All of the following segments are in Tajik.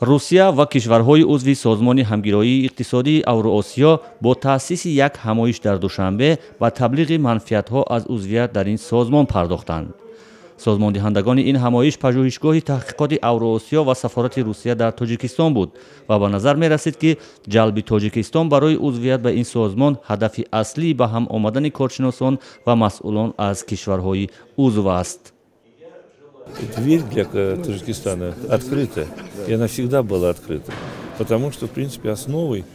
Русия ва кишварҳои узви Созмони ҳамгироии иқтисодии Авруосиё бо таъсиси як ҳамоиш дар Душанбе ба таблиғи манфиатҳо аз узвият дар ин созмон пардохтанд. Созмондиҳандагони ин ҳамоиш Пажӯҳишгоҳи таҳқиқоти Авруосиё ва Сафорати Русия дар Тоҷикистон буд ва ба назар мерасид, ки ҷалби Тоҷикистон барои узвият ба ин созмон ҳадафи аслии ба ҳам омадани коршиносон ва масъулон аз кишварҳои узв аст. Дверь для Таджикистана открыта, и она всегда была открыта, потому что, в принципе, основой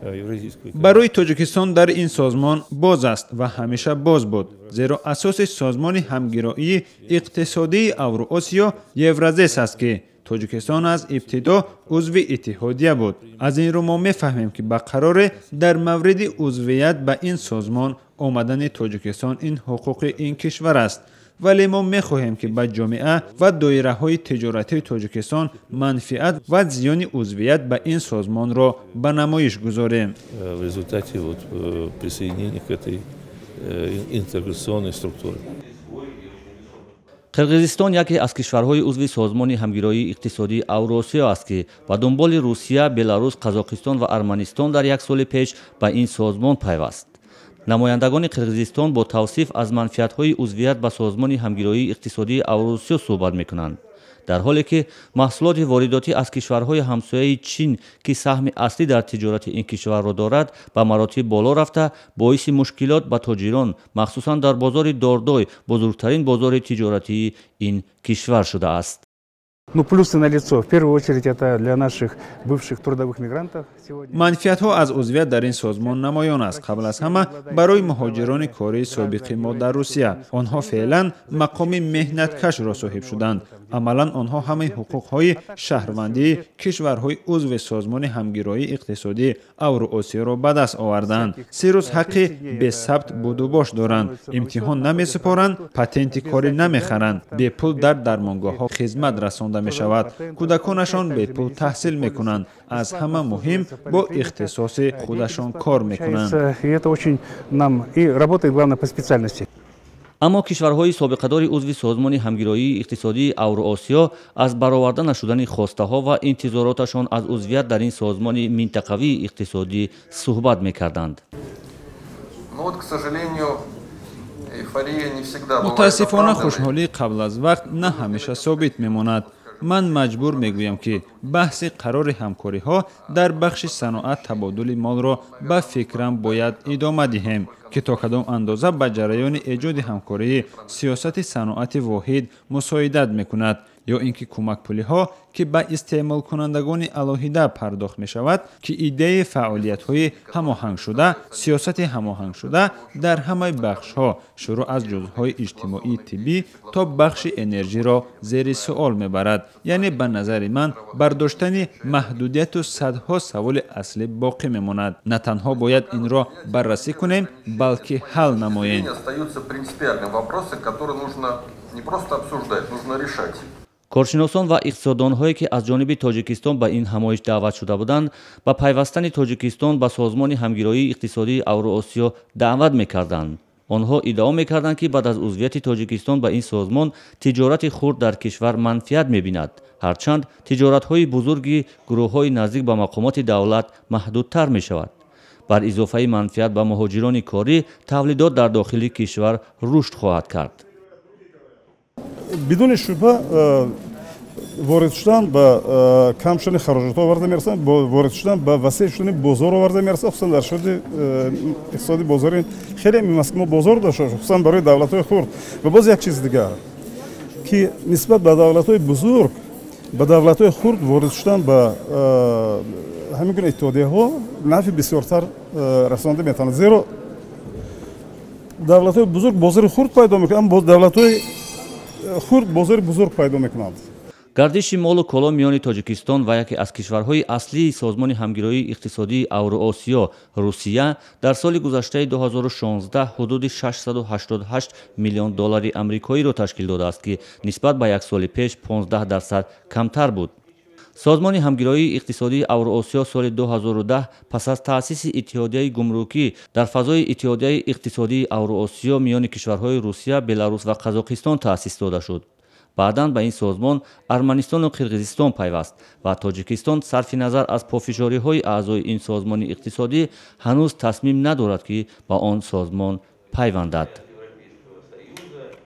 Евразийского Барои Тоҷикистон дар ин созмон боз аст ва ҳамеша боз буд, зеро асоси Созмони ҳамгироии иқтисодии Авруосиё Евразес аст, ки Тоҷикистон аз ибтидо узви иттиҳодия буд. Аз ин рӯ мо мефаҳмем, ки ба қароре дар мавриди узвият ба ин созмон омадани Тоҷикистон ин ҳуқуқи ин кишвар аст, вале мо мехоҳем, ки ба ҷомеа ва доираҳои тиҷоратии Тоҷикистон манфиат ва зиёни узвият ба ин созмонро ба намоиш гузорем. В результате вот присоединения к этой интеграционной структуре. Қирғизистон яке аз кишварҳои узви Созмони ҳамгироии иқтисодии Авруосиё аст, ки ба дунболи Русия, Беларус, Қазоқистон ва Арманистон дар як соли пеш ба ин созмон пайваст. Намояндагони Қирғизистон бо тавсиф аз манфиатҳои узвият ба Созмони ҳамгироии иқтисодии Авруосиё суҳбат мекунанд, дар ҳоле ки маҳсулоти воридотӣ аз кишварҳои ҳамсояи Чин, ки саҳми аслӣ дар тиҷорати ин кишварро дорад, ба маротиб боло рафта, боиси мушкилот ба тоҷирон, махсусан дар бозори Дордой, бузургтарин бозори тиҷоратии ин кишвар шудааст. Ну, плюсы налицо. В первую очередь, это для наших бывших трудовых мигрантов сегодня. Манфиатҳо аз узвият дар ин созмон намоён аст, қабл аз ҳама барои муҳоҷирони кории собиқи мо дар Русия. Онҳо феълан мақоми меҳнаткашро соҳиб шуданд. Амалан онҳо ҳамаи ҳуқуқҳои шаҳрвандии кишварҳои узви Созмони ҳамгироии иқтисодии Авруосиёро ба даст оварданд. 30 рӯз ҳаққи бесабт будубош доранд, имтиҳон намесупоранд, патенти корӣ намехаранд, бепул дар дармонгоҳҳо хизмат расонда мешавад, кӯдаконашон бепул таҳсил мекунанд, аз ҳама муҳим, бо ихтисоси худашон кор мекунанд. И это очень нам и работает, главное, по специальности. Аммо кишварҳои собиқадори узви Созмони ҳамгироии иқтисодии Авруосиё аз бароварда нашудани хостаҳо ва интизороташон аз узвият дар ин созмони минтақавии иқтисодӣ суҳбат мекарданд. Ну вот, к сожалению, эйфория не всегда бывает Мутаассифона, оправданной. хушҳолӣ қабл аз вақт на ҳамеша собит мемонад. Ман маҷбур мегӯям, ки баҳси қарори ҳамкориҳо дар бахши саноат, табодули молро, ба фикрам, бояд идома диҳем, ки то кадом андоза ба ҷараёни эҷоди ҳамкории сиёсати саноати воҳид мусоидат мекунад ё ин ки кӯмакпулиҳо, ки ба истеъмолкунандагони алоҳида пардохт мешавад, ки идеяи фаъолиятҳои ҳамоҳангшуда, сиёсати ҳамоҳангшуда дар ҳамаи бахшҳо, шурӯъ аз ҷузъҳои иҷтимоии тиббӣ то бахши энержиро зери суол мебарад. Яъне, ба назари ман, бардоштани маҳдудияту садҳо саволи аслӣ боқӣ мемонад. На танҳо бояд инро баррасӣ кунем, балки ҳал намоем. Остаются принципиальные вопросы, которые нужно не просто обсуждать, нужно решать. Коршиносон ва иқтисоддонҳое, ки аз ҷониби Тоҷикистон ба ин ҳамоиш даъват шуда буданд, ба пайвастани Тоҷикистон ба Созмони ҳамгироии иқтисодии Авруосиё даъват мекарданд. Онҳо иддао мекарданд, ки баъд аз узвияти Тоҷикистон ба ин созмон тиҷорати хурд дар кишвар манфиат мебинад, ҳарчанд тиҷоратҳои бузурги гурӯҳҳои наздик ба мақомоти давлат маҳдудтар мешавад. Бар изофаи манфиат ба муҳоҷирони корӣ, тавлидот дар дохили кишвар рушд хоҳад кард. Бидуни шубҳа, ворид шудан ба кам шудани хароҷотҳо оварда мерасонад, ворид шудан ба васеъ шудани бозор оварда мерасонад, хусусан дар шароити иқтисоди бозорӣ хеле муҳим аст, ки мо бозор дошта бошем, хусусан барои давлатҳои хурд. Ва боз як чизи дигар, ки нисбат ба давлатҳои бузург, ба давлатҳои хурд ворид шудан ба ҳамин гуна иттиҳодияҳо нафъи бисёртар расонда метавонад, зеро давлатҳои бузург бозори хурд пайдо мекунанд, аммо давлатҳои хурд бозори бузург пайдо мекунанд. Гардиши молу коло миёни Тоҷикистон ва яке аз кишварҳои аслии Созмони ҳамгироии иқтисодии Авруосиё, Русия, дар соли гузаштаи 2016 ҳудуди 688 миллион доллари амрикоиро ташкил додааст, ки нисбат ба як соли пеш 15% камтар буд. Созмони ҳамгироии иқтисодии Авруосиё соли 2010 пас аз таъсиси Иттиҳодияи гумрукӣ дар фазои Иттиҳодияи иқтисодии Авруосиё миёни кишварҳои Русия, Беларус ва Қазоқистон таъсис дода шуд. Баъдан ба ин созмон Арманистону Қирғизистон пайваст ва Тоҷикистон сарфи назар аз пофишориҳои аъзои ин созмони иқтисодӣ ҳанӯз тасмим надорад, ки ба он созмон пайвандад.